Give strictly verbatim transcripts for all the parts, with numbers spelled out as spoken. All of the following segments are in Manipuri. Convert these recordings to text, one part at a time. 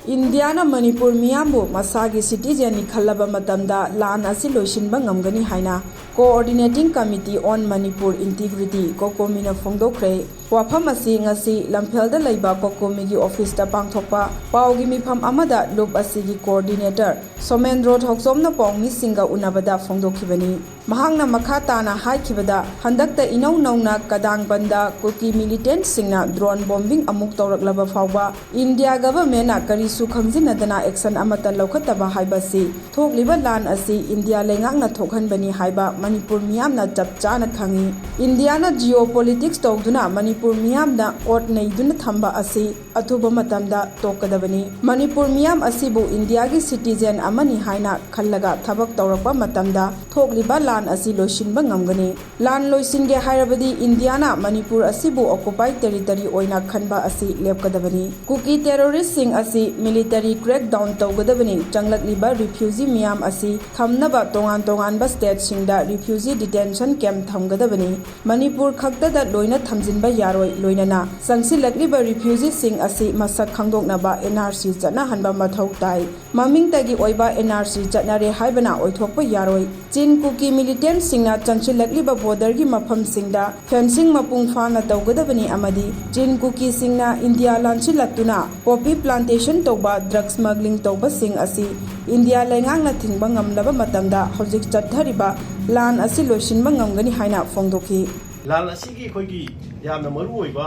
ꯏꯟꯗꯤꯌꯥꯅ ꯃꯅꯤꯄꯨꯔ ꯃꯤꯌꯥꯝꯕꯨ ꯃꯁꯥꯒꯤ ꯁꯤꯇꯤꯖꯦꯟꯅꯤ ꯈꯜꯂꯕ ꯃꯇꯝꯗ ꯂꯥꯟ ꯑꯁꯤ ꯂꯣꯏꯁꯤꯟꯕ ꯉꯝꯒꯅꯤ ꯍꯥꯏꯅ Coordinating Committee on Manipur Integrity, ꯀꯣꯀꯣꯃꯤꯅ ꯐꯣꯡꯗꯣꯛꯈ꯭ꯔꯦ꯫ ꯋꯥꯐꯝ ꯑꯁꯤ ꯉꯁꯤ ꯂꯝꯐꯦꯜꯗ ꯂꯩꯕ ꯀꯣꯀꯣꯃꯤꯒꯤ ꯑꯣꯐꯤꯁꯇ ꯄꯥꯡꯊꯣꯛꯄ ꯄꯥꯎꯒꯤ ꯃꯤꯐꯝ ꯑꯃꯗ ꯂꯨꯞ ꯑꯁꯤꯒꯤ ꯀꯣꯑꯣꯔꯗꯤꯅꯦꯇꯔ ꯁꯣꯃꯦꯟꯗ꯭ꯔꯣ ꯊꯣꯛꯆꯣꯝꯅ ꯄꯥꯎꯃꯤꯁꯤꯡꯒ ꯎꯅꯕꯗ ꯐꯣꯡꯗꯣꯛꯈꯤꯕꯅꯤ꯫ ꯃꯍꯥꯛꯅ ꯃꯈꯥ ꯇꯥꯅ ꯍꯥꯏꯈꯤꯕꯗ, ꯍꯟꯗꯛꯇ ꯏꯅꯧ ꯅꯧꯅ ꯀꯗꯥꯡꯕꯟꯗ ꯀꯨꯀꯤ ꯃꯤꯂꯤꯇꯦꯟꯠꯁꯤꯡꯅ ꯗ꯭ꯔꯣꯟ ꯕꯣꯝꯕꯤꯡ ꯑꯃꯨꯛ ꯇꯧꯔꯛꯂꯕ ꯐꯥꯎꯕ ꯏꯟꯗꯤꯌꯥ ꯒꯚꯔꯟꯃꯦꯟꯠꯅ ꯀꯔꯤꯁꯨ ꯈꯪꯖꯤꯟꯅꯗꯅ ꯑꯦꯛꯁꯟ ꯑꯃꯠꯇ ꯂꯧꯈꯠꯇꯕ ꯍꯥꯏꯕꯁꯤ ꯊꯣꯛꯂꯤꯕ ꯂꯥꯟ ꯑꯁꯤ ꯏꯟꯗꯤꯌꯥ ꯂꯩꯉꯥꯛꯅ ꯊꯣꯛꯍꯟꯕꯅꯤ ꯍꯥꯏꯕ ꯃꯅꯤꯄꯨꯔ ꯃꯤꯌꯥꯝꯅ ꯆꯞ ꯆꯥꯅ ꯈꯪꯏ꯫ ꯏꯟꯗꯤꯌꯥꯅ ꯖꯤꯑꯣ ꯄꯣꯂꯤꯇꯤꯛꯁ ꯇꯧꯗꯨꯅ ꯃꯅꯤꯄꯨꯔ ꯃꯤꯌꯥꯝꯅ ꯑꯣꯠ ꯅꯩꯗꯨꯅ ꯊꯝꯕ ꯑꯁꯤ ꯑꯊꯨꯕ ꯃꯇꯝꯗ ꯇꯣꯛꯀꯗꯕꯅꯤ꯫ ꯃꯅꯤꯄꯨꯔ ꯃꯤꯌꯥꯝ ꯑꯁꯤꯕꯨ ꯏꯟꯗꯤꯌꯥꯒꯤ ꯁꯤꯇꯤꯖꯦꯟ ꯑꯃꯅꯤ ꯍꯥꯏꯅ ꯈꯜꯂꯒ ꯊꯕꯛ ꯇꯧꯔꯛꯄ ꯃꯇꯝꯗ ꯊꯣꯛꯂꯤꯕ ꯂꯥꯟ ꯑꯁꯤ ꯂꯣꯏꯁꯤꯟꯕ ꯉꯝꯒꯅꯤ꯫ ꯂꯥꯟ ꯂꯣꯏꯁꯤꯟꯒꯦ ꯍꯥꯏꯔꯕꯗꯤ ꯏꯟꯗꯤꯌꯥꯅ ꯃꯅꯤꯄꯨꯔ ꯑꯁꯤꯕꯨ ꯑꯣꯀꯨꯄꯥꯏ ꯇꯦꯔꯤꯇꯔꯤ ꯑꯣꯏꯅ ꯈꯟꯕ ꯑꯁꯤ ꯂꯦꯞꯀꯗꯕꯅꯤ꯫ ꯀꯨꯀꯤ ꯇꯦꯔꯣꯔꯤꯁ꯭ꯠꯁꯤꯡ ꯑꯁꯤ ꯃꯤꯂꯤꯇꯔꯤ ꯀ꯭ꯔꯦꯛꯗꯥꯎꯟ ꯇꯧꯒꯗꯕꯅꯤ꯫ ꯆꯪꯂꯛꯂꯤꯕ ꯔꯤꯐ꯭ꯌꯨꯖꯤ ꯃꯤꯌꯥꯝ ꯑꯁꯤ ꯊꯝꯅꯕ ꯇꯣꯉꯥꯟ ꯇꯣꯉꯥꯟꯕ ꯁ꯭ꯇꯦꯠꯁꯤꯡꯗ ꯔꯤꯐ꯭ꯌꯨꯖꯤ ꯗꯤꯇꯦꯟꯁꯟ ꯀꯦꯝꯞ ꯊꯝꯒꯗꯕꯅꯤ꯫ ꯃꯅꯤꯄꯨꯔ ꯈꯛꯇꯗ ꯂꯣꯏꯅ ꯊꯝꯖꯤꯟꯕ ꯌꯥꯔꯣꯏ, ꯂꯣꯏꯅꯅ ꯆꯪꯁꯤꯜꯂꯛꯂꯤꯕ ꯔꯤꯐ꯭ꯌꯨꯖꯤꯁꯤꯡ ꯑꯁꯤ ꯃꯁꯛ ꯈꯪꯗꯣꯛꯅꯕ ꯑꯦꯟ ꯑꯥꯔ ꯁꯤ ꯆꯠꯅꯍꯟꯕ ꯃꯊꯧ ꯇꯥꯏ꯫ ꯃꯃꯤꯡꯇꯒꯤ ꯑꯣꯏꯕ ꯑꯦꯟ ꯑꯥꯔ ꯁꯤ ꯆꯠꯅꯔꯦ ꯍꯥꯏꯕꯅ ꯑꯣꯏꯊꯣꯛꯄ ꯌꯥꯔꯣꯏ꯫ ꯆꯤꯟ ꯀꯨꯀꯤ ꯃꯤꯂꯤꯇꯦꯟꯠꯁꯤꯡꯅ ꯆꯪꯁꯤꯜꯂꯛꯂꯤꯕ ꯕꯣꯔꯗꯔꯒꯤ ꯃꯐꯝꯁꯤꯡꯗ ꯐꯦꯟꯁꯤꯡ ꯃꯄꯨꯡ ꯐꯥꯅ ꯇꯧꯒꯗꯕꯅꯤ ꯑꯃꯗꯤ ꯆꯤꯟ ꯀꯨꯀꯤꯁꯤꯡꯅ ꯏꯟꯗꯤꯌꯥ ꯂꯥꯟꯁꯤꯜꯂꯛꯇꯨꯅ ꯄꯣꯄꯤ ꯄ꯭ꯂꯥꯟꯇꯦꯁꯟ ꯇꯧꯕ, ꯗ꯭ꯔꯒ ꯁ꯭ꯃꯒ꯭ꯂꯤꯡ ꯇꯧꯕꯁꯤꯡ ꯑꯁꯤ ꯏꯟꯗꯤꯌꯥ ꯂꯩꯉꯥꯛꯅ ꯊꯤꯡꯕ ꯉꯝꯂꯕ ꯃꯇꯝꯗ ꯍꯧꯖꯤꯛ ꯆꯠꯊꯔꯤꯕ ꯂꯥꯟ ꯑꯁꯤ ꯂꯣꯏꯁꯤꯟꯕ ꯉꯝꯒꯅꯤ ꯍꯥꯏꯅ ꯐꯣꯡꯗꯣꯛꯈꯤ꯫ ꯂꯥꯟ ꯑꯁꯤꯒꯤ ꯑꯩꯈꯣꯏꯒꯤ ꯌꯥꯝꯅ ꯃꯔꯨꯑꯣꯏꯕ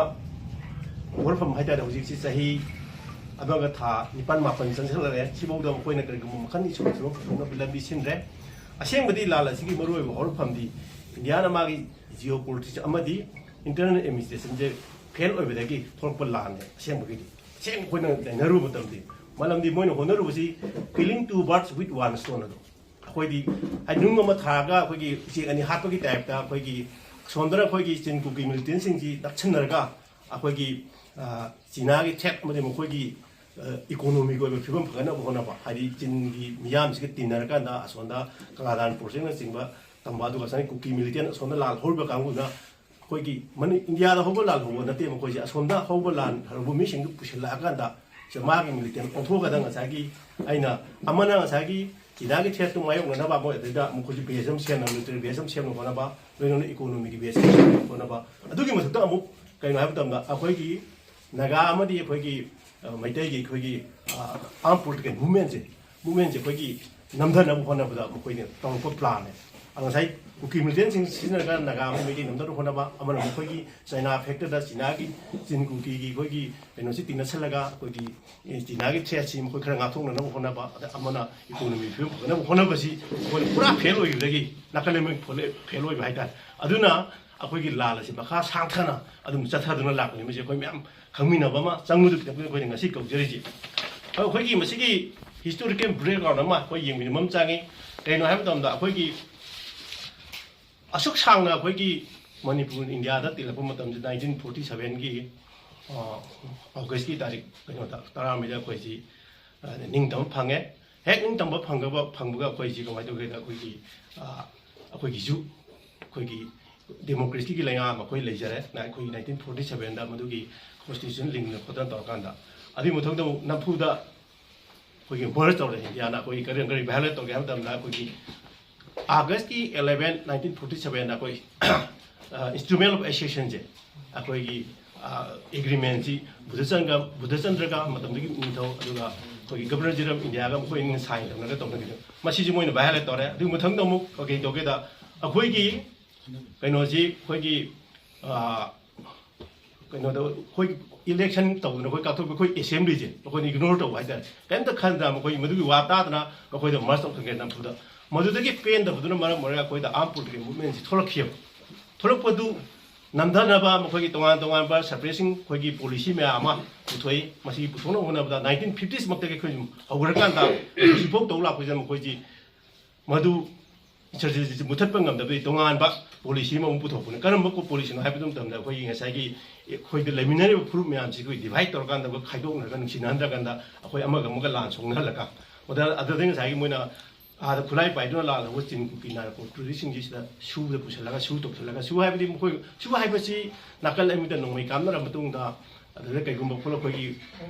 ꯍꯧꯔꯛꯐꯝ ꯍꯥꯏꯇꯥꯔꯦ, ꯍꯧꯖꯤꯛꯁꯤ ꯆꯍꯤ ꯑꯃꯒ ꯊꯥ ꯅꯤꯄꯥꯟ ꯃꯥꯄꯟ ꯆꯪꯁꯤꯜꯂꯛꯑꯦ꯫ ꯁꯤꯐꯥꯎꯗ ꯃꯈꯣꯏꯅ ꯀꯔꯤꯒꯨꯝꯕ ꯃꯈꯜ ꯏꯁꯨ ꯄꯨꯊꯣꯛꯅꯕ ꯂꯝꯕꯤ ꯁꯤꯟꯗ꯭ꯔꯦ꯫ ꯑꯁꯦꯡꯕꯗꯤ ꯂꯥꯟ ꯑꯁꯤꯒꯤ ꯃꯔꯨꯑꯣꯏꯕ ꯍꯧꯔꯛꯐꯝꯗꯤ ꯏꯟꯗꯤꯌꯥꯅ ꯃꯥꯒꯤ ꯖꯤꯑꯣ ꯄꯣꯂꯤꯇꯤꯛꯁ ꯑꯃꯗꯤ ꯏꯟꯇꯔꯅꯦꯜ ꯑꯦꯗꯃꯤꯅꯤꯁꯇ꯭ꯔꯦꯁꯟꯁꯦ ꯐꯦꯜ ꯑꯣꯏꯕꯗꯒꯤ ꯊꯣꯛꯂꯛꯄ ꯂꯥꯟꯅꯦ꯫ ꯑꯁꯦꯡꯕꯒꯤꯗꯤ ꯑꯁꯦꯡꯕ ꯑꯩꯈꯣꯏꯅ ꯅꯩꯅꯔꯨꯕ ꯃꯇꯝꯗꯤ, ꯃꯔꯝꯗꯤ ꯃꯣꯏꯅ ꯍꯣꯠꯅꯔꯨꯕꯁꯤ killing two birds with one stone ꯑꯗꯣ, ꯑꯩꯈꯣꯏꯗꯤ ꯍꯥꯏꯗꯤ ꯅꯨꯡ ꯑꯃ ꯊꯥꯔꯒ ꯑꯩꯈꯣꯏꯒꯤ ꯎꯆꯦꯛ ꯑꯅꯤ ꯍꯥꯠꯄꯒꯤ ꯇꯥꯏꯞꯇ ꯑꯩꯈꯣꯏꯒꯤ ꯁꯣꯝꯗꯅ ꯑꯩꯈꯣꯏꯒꯤ ꯆꯤꯟ ꯀꯨꯀꯤ ꯃꯤꯂꯤꯇꯦꯟꯁꯤꯡꯁꯤ ꯅꯛꯁꯤꯟꯅꯔꯒ ꯑꯩꯈꯣꯏꯒꯤ, ꯑ, ꯆꯤꯅꯥꯒꯤ ꯊ꯭ꯔꯦꯠ ꯑꯃꯗꯤ ꯃꯈꯣꯏꯒꯤ, ꯑ, ꯏꯀꯣꯅꯣꯃꯤꯒꯤ ꯑꯣꯏꯕ ꯐꯤꯕꯝ ꯐꯒꯠꯅꯕ ꯍꯣꯠꯅꯕ, ꯍꯥꯏꯗꯤ ꯆꯤꯟꯒꯤ ꯃꯤꯌꯥꯝꯁꯤꯒ ꯇꯤꯟꯅꯔꯀꯥꯟꯗ ꯑꯁꯣꯝꯗ ꯀꯂꯥꯗꯥꯟ ꯄ꯭ꯔꯣꯖꯦꯛꯅꯆꯤꯡꯕ ꯇꯝꯕ, ꯑꯗꯨꯒ ꯉꯁꯥꯏ ꯀꯨꯀꯤ ꯃꯤꯂꯤꯇꯦꯟ ꯑꯁꯣꯝꯗ ꯂꯥꯜꯍꯧꯔꯤꯕ ꯀꯥꯡꯕꯨꯅ ꯑꯩꯈꯣꯏꯒꯤ ꯃꯅꯤ-, ꯏꯟꯗꯤꯌꯥꯗ ꯍꯧꯕ ꯂꯥꯜꯍꯧꯕ ꯅꯠꯇꯦ, ꯃꯈꯣꯏꯁꯦ ꯑꯁꯣꯝꯗ ꯍꯧꯕ ꯂꯥꯜ ꯍꯧꯕ ꯃꯤꯁꯤꯡꯗꯨ ꯄꯨꯁꯤꯜꯂꯛꯑꯀꯥꯟꯗ ꯃꯥꯒꯤ ꯃꯤꯂꯤꯇꯦꯟ ꯑꯣꯟꯊꯣꯛꯀꯗ ꯉꯁꯥꯏꯒꯤ ꯑꯩꯅ ꯑꯃꯅ ꯉꯁꯥꯏꯒꯤ ꯆꯤꯅꯥꯒꯤ ꯊ꯭ꯔꯦꯠꯇꯨ ꯃꯥꯌꯣꯛꯅꯅꯕ ꯃꯣꯏ ꯑꯗꯩꯗ ꯃꯈꯣꯏꯁꯨ ꯕꯦꯁ ꯑꯃ ꯁꯦꯝꯅꯕ, ꯃꯤꯂꯤꯇꯔꯤ ꯕꯦꯁ ꯑꯃ ꯁꯦꯝꯅꯕ ꯍꯣꯠꯅꯕ, ꯂꯣꯏꯅꯅ ꯏꯀꯣꯅꯣꯃꯤꯒꯤ ꯕꯦꯁ ꯑꯃ ꯁꯦꯝꯅꯕ ꯍꯣꯠꯅꯕ꯫ ꯑꯗꯨꯒꯤ ꯃꯊꯛꯇ ꯑꯃꯨꯛ ꯀꯩꯅꯣ ꯍꯥꯏꯕ ꯃꯇꯝꯗ ꯑꯩꯈꯣꯏꯒꯤ ꯅꯥꯒꯥ ꯑꯃꯗꯤ ꯑꯩꯈꯣꯏꯒꯤ ꯑ, ꯃꯩꯇꯩꯒꯤ ꯑꯩꯈꯣꯏꯒꯤ ꯑꯥꯔꯝ ꯄꯣꯂꯤꯇꯤꯀꯦꯜ ꯃꯨꯞꯃꯦꯟꯁꯦ, ꯃꯨꯞꯃꯦꯟꯁꯦ ꯑꯩꯈꯣꯏꯒꯤ ꯅꯝꯊꯅꯕ ꯍꯣꯠꯅꯕꯗ ꯃꯈꯣꯏꯅ ꯇꯧꯔꯛꯄ ꯄ꯭ꯂꯥꯟꯅꯦ꯫ ꯑꯗꯣ ꯉꯁꯥꯏ ꯀꯨꯀꯤ ꯃꯤꯂꯤꯇꯦꯟꯁꯤꯡ ꯁꯤꯖꯤꯟꯅꯔꯒ ꯅꯥꯒꯥ ꯑꯃꯗꯤ ꯃꯩꯇꯩ ꯅꯝꯊꯅꯕ ꯍꯣꯠꯅꯕ, ꯑꯃꯅ ꯃꯈꯣꯏꯒꯤ ꯆꯩꯅꯥ ꯐꯦꯛꯇꯔꯗ ꯆꯤꯅꯥꯒꯤ ꯆꯤꯟ ꯀꯨꯀꯤꯒꯤ ꯑꯩꯈꯣꯏꯒꯤ ꯀꯩꯅꯣꯁꯤ ꯇꯤꯟꯅꯁꯜꯂꯒ ꯑꯩꯈꯣꯏꯒꯤ ꯑꯦ, ꯆꯤꯅꯥꯒꯤ ꯊ꯭ꯔꯦꯠꯁꯤ ꯃꯈꯣꯏ ꯈꯔ ꯉꯥꯛꯊꯣꯛꯅꯅꯕ ꯍꯣꯠꯅꯕ, ꯑꯗ ꯑꯃꯅ ꯏꯀꯣꯅꯣꯃꯤ ꯐꯤꯕꯝ ꯐꯒꯠꯅꯕ ꯍꯣꯠꯅꯕꯁꯤ ꯃꯈꯣꯏꯅ ꯄꯨꯔꯥ ꯐꯦꯜ ꯑꯣꯏꯈꯤꯕꯗꯒꯤ ꯅꯥꯀꯟ ꯑꯃ ꯐꯦꯜ ꯑꯣꯏꯕ ꯍꯥꯏꯇꯥꯔꯦ꯫ ꯑꯗꯨꯅ ꯑꯩꯈꯣꯏꯒꯤ ꯂꯥꯜ ꯑꯁꯤ ꯃꯈꯥ ꯁꯥꯡꯊꯅ ꯑꯗꯨꯝ ꯆꯠꯊꯗꯨꯅ ꯂꯥꯛꯄꯅꯤ꯫ ꯃꯁꯤ ꯑꯩꯈꯣꯏ ꯃꯌꯥꯝ ꯈꯪꯃꯤꯟꯅꯕ ꯑꯃ ꯆꯪꯕꯗꯨꯒꯤꯗꯃꯛꯇ ꯑꯩꯈꯣꯏꯅ ꯉꯁꯤ ꯀꯧꯖꯔꯤꯁꯤ꯫ ꯑꯗꯣ ꯑꯩꯈꯣꯏꯒꯤ ꯃꯁꯤꯒꯤ ꯍꯤꯁꯇꯣꯔꯤꯀꯦꯜ ꯕꯦꯛꯒ꯭ꯔꯥꯎꯟ ꯑꯃ ꯑꯩꯈꯣꯏ ꯌꯦꯡꯃꯤꯟꯅꯕ ꯑꯃ ꯆꯪꯉꯤ꯫ ꯀꯩꯅꯣ ꯍꯥꯏꯕ ꯃꯇꯝꯗ ꯑꯩꯈꯣꯏꯒꯤ ꯑꯁꯨꯛ ꯁꯥꯡꯅ ꯑꯩꯈꯣꯏꯒꯤ ꯃꯅꯤꯄꯨꯔ ꯏꯟꯗꯤꯌꯥꯗ ꯇꯤꯜꯂꯛꯄ ꯃꯇꯝꯁꯤꯗ ꯅꯥꯏꯟꯇꯤꯟ ꯐꯣꯔꯇꯤ ꯁꯚꯦꯟꯒꯤ ꯑꯣꯒꯁꯀꯤ ꯇꯥꯔꯤꯛ ꯀꯩꯅꯣꯗ ꯇꯔꯥꯃꯔꯤꯗ ꯑꯩꯈꯣꯏꯁꯤ ꯑ, ꯅꯤꯡꯇꯝꯕ ꯐꯪꯉꯦ꯫ ꯍꯦꯛ ꯅꯤꯡꯇꯝꯕ ꯐꯪꯒꯕ ꯐꯪꯕꯒ ꯑꯩꯈꯣꯏꯁꯤ ꯀꯃꯥꯏꯅ ꯇꯧꯒꯦꯗ ꯑꯩꯈꯣꯏꯒꯤ ꯑ, ꯑꯩꯈꯣꯏꯒꯤꯁꯨ ꯑꯩꯈꯣꯏꯒꯤ ꯗꯦꯃꯣꯀ꯭ꯔꯦꯁꯤꯒꯤ ꯂꯩꯉꯥꯛ ꯑꯃ ꯑꯩꯈꯣꯏ ꯂꯩꯖꯔꯦ꯫ ꯅ-, ꯑꯩꯈꯣꯏ ꯅꯥꯏꯟꯇꯤꯟ ꯐꯣꯔꯇꯤ ꯁꯚꯦꯟꯗ ꯃꯗꯨꯒꯤ ꯀꯣꯟꯁꯇꯤꯇ꯭ꯌꯨꯁꯟ ꯂꯤꯡꯗꯅ ꯈꯣꯠꯇꯅ ꯇꯧꯔꯀꯥꯟꯗ ꯑꯗꯨꯒꯤ ꯃꯊꯪꯗ ꯑꯃꯨꯛ ꯅꯝꯐꯨꯗ ꯑꯩꯈꯣꯏꯒꯤ ꯃꯔꯖ ꯇꯧꯔꯦ꯫ ꯏꯟꯗꯤꯌꯥꯅ ꯑꯩꯈꯣꯏꯒꯤ ꯀꯔꯤ ꯀꯔꯤ ꯚꯥꯏꯑꯣꯂꯦꯠ ꯇꯧꯒꯦ ꯍꯥꯏꯕ ꯃꯇꯝꯗ ꯑꯩꯈꯣꯏꯒꯤ ꯑꯥꯒꯁꯀꯤ ꯑꯦꯂꯦꯚꯦꯟ ꯅꯥꯏꯟꯇꯤꯟ ꯐꯣꯔꯇꯤ ꯁꯚꯦꯟꯗ ꯑꯩꯈꯣꯏ ꯏꯟꯁꯇ꯭ꯔꯨꯃꯦꯟ ꯑꯣꯐ ꯑꯦꯁꯣꯁꯤꯌꯦꯁꯟꯁꯦ ꯑꯩꯈꯣꯏꯒꯤ ꯑꯦꯒ꯭ꯔꯤꯃꯦꯟꯁꯤ ꯕꯨꯙꯆꯟꯗ꯭ꯔ ꯕꯨꯙꯆꯟꯗ꯭ꯔꯒ ꯃꯇꯝꯗꯨꯒꯤ ꯅꯤꯡꯊꯧ ꯑꯗꯨꯒ ꯑꯩꯈꯣꯏꯒꯤ ꯒꯕꯔꯅꯔ ꯖꯦꯅꯔꯦꯜ ꯑꯣꯐ ꯏꯟꯗꯤꯌꯥꯒ ꯃꯈꯣꯏ ꯑꯅꯤꯅ ꯁꯥꯏꯟ ꯇꯧꯅꯔꯒ ꯇꯧꯅꯈꯤꯕ꯫ ꯃꯁꯤꯁꯤ ꯃꯣꯏꯅ ꯚꯥꯏꯑꯣꯂꯦꯠ ꯇꯧꯔꯦ꯫ ꯑꯗꯨꯒꯤ ꯃꯊꯪꯗ ꯑꯃꯨꯛ ꯀꯩ ꯇꯧꯒꯦꯗ ꯑꯩꯈꯣꯏꯒꯤ ꯀꯩꯅꯣꯁꯤ ꯑꯩꯈꯣꯏꯒꯤ ꯑ, ꯀꯩꯅꯣꯗ ꯑꯩꯈꯣꯏ ꯏꯂꯦꯛꯁꯟ ꯇꯧꯗꯅ ꯑꯩꯈꯣꯏ ꯀꯥꯞꯊꯣꯛꯄ ꯑꯩꯈꯣꯏ ꯑꯦꯁꯦꯝꯕ꯭ꯂꯤꯁꯦ ꯑꯩꯈꯣꯏꯅ ꯏꯒꯅꯣꯔ ꯇꯧꯕ ꯍꯥꯏꯇꯥꯔꯦ꯫ ꯀꯔꯤꯝꯇ ꯈꯟꯗ ꯃꯈꯣꯏ ꯃꯗꯨꯒꯤ ꯋꯥ ꯇꯥꯗꯅ ꯃꯈꯣꯏꯗ ꯃꯔꯁ ꯇꯧꯊꯣꯛꯈ꯭ꯔꯦ ꯅꯝꯐꯨꯗ꯫ ꯃꯗꯨꯗꯒꯤ ꯄꯦꯟꯗꯕꯗꯨꯅ ꯃꯔꯝ ꯑꯣꯏꯔꯒ ꯑꯩꯈꯣꯏꯗ ꯑꯥꯔꯝ ꯄꯣꯂꯤꯇꯤꯀꯦꯜ ꯃꯨꯞꯃꯦꯟꯁꯤ ꯊꯣꯛꯂꯛꯈꯤꯕ꯫ ꯊꯣꯛꯂꯛꯄꯗꯨ ꯅꯝꯊꯅꯕ ꯃꯈꯣꯏꯒꯤ ꯇꯣꯉꯥꯟ ꯇꯣꯉꯥꯟꯕ ꯁꯄ꯭ꯔꯦꯁꯤꯡ ꯑꯩꯈꯣꯏꯒꯤ ꯄꯣꯂꯤꯁꯤ ꯃꯌꯥꯝ ꯑꯃ ꯄꯨꯊꯣꯛꯏ꯫ ꯃꯁꯤ ꯄꯨꯊꯣꯛꯅꯕ ꯍꯣꯠꯅꯕꯗ ꯅꯥꯏꯟꯇꯤꯟ ꯐꯤꯐꯇꯤꯁ ꯃꯛꯇꯒꯤ ꯑꯩꯈꯣꯏ ꯍꯧꯈ꯭ꯔꯀꯥꯟꯗ ꯍꯧꯖꯤꯛꯐꯥꯎ ꯇꯧ ꯂꯥꯛꯄꯁꯤꯗ ꯃꯈꯣꯏꯁꯤ ꯃꯗꯨ ꯏꯟꯁꯔꯖꯦꯟꯁꯤꯁꯤ ꯃꯨꯊꯠꯄ ꯉꯝꯗꯕꯒꯤ ꯇꯣꯉꯥꯟꯕ ꯄꯣꯂꯤꯁꯤ ꯑꯃꯃꯨꯛ ꯄꯨꯊꯣꯛꯄꯅꯤ꯫ ꯀꯔꯝꯕ ꯀꯣ-, ꯄꯣꯂꯤꯁꯤꯅꯣ ꯍꯥꯏꯕ ꯃꯇꯝꯗ ꯑꯩꯈꯣꯏꯒꯤ ꯉꯁꯥꯏꯒꯤ ꯑꯩꯈꯣꯏꯗ ꯂꯩꯃꯤꯟꯅꯔꯤꯕ ꯐꯨꯔꯨꯞ ꯃꯌꯥꯝꯁꯤ ꯑꯩꯈꯣꯏ ꯗꯤꯚꯥꯏꯠ ꯇꯧꯔꯀꯥꯟꯗ ꯑꯩꯈꯣꯏ ꯈꯥꯏꯗꯣꯛꯅꯔꯒ ꯅꯨꯡꯁꯤꯅꯍꯟꯗ꯭ꯔꯀꯥꯟꯗ ꯑꯩꯈꯣꯏ ꯑꯃꯒ ꯑꯃꯒ ꯂꯥꯟ ꯁꯣꯛꯅꯍꯜꯂꯒ ꯃꯗ-, ꯑꯗꯨꯗꯩ ꯉꯁꯥꯏꯒꯤ ꯃꯣꯏꯅ ꯑꯥꯗ ꯈꯨꯠꯂꯥꯏ ꯄꯥꯏꯗꯨꯅ ꯂꯥꯛꯂꯕ ꯆꯤꯟ ꯀꯨꯀꯤ ꯅꯥꯔꯛꯄ ꯇꯨꯔꯤꯁꯁꯤꯡꯁꯤ ꯁꯤꯗ ꯁꯨꯗ ꯄꯨꯁꯤꯜꯂꯒ ꯁꯨ ꯇꯧꯁꯤꯜꯂꯒ ꯁꯨ ꯍꯥꯏꯕꯗꯤ ꯃꯈꯣꯏ ꯁꯨ ꯍꯥꯏꯕꯁꯤ ꯅꯥꯀꯜ ꯑꯃꯗ ꯅꯣꯡꯃꯩ ꯀꯥꯞꯅꯔ ꯃꯇꯨꯡꯗ ꯑꯗꯨꯗ ꯀꯩꯒꯨꯝꯕ ꯐꯨꯜ ꯑꯩꯈꯣꯏꯒꯤ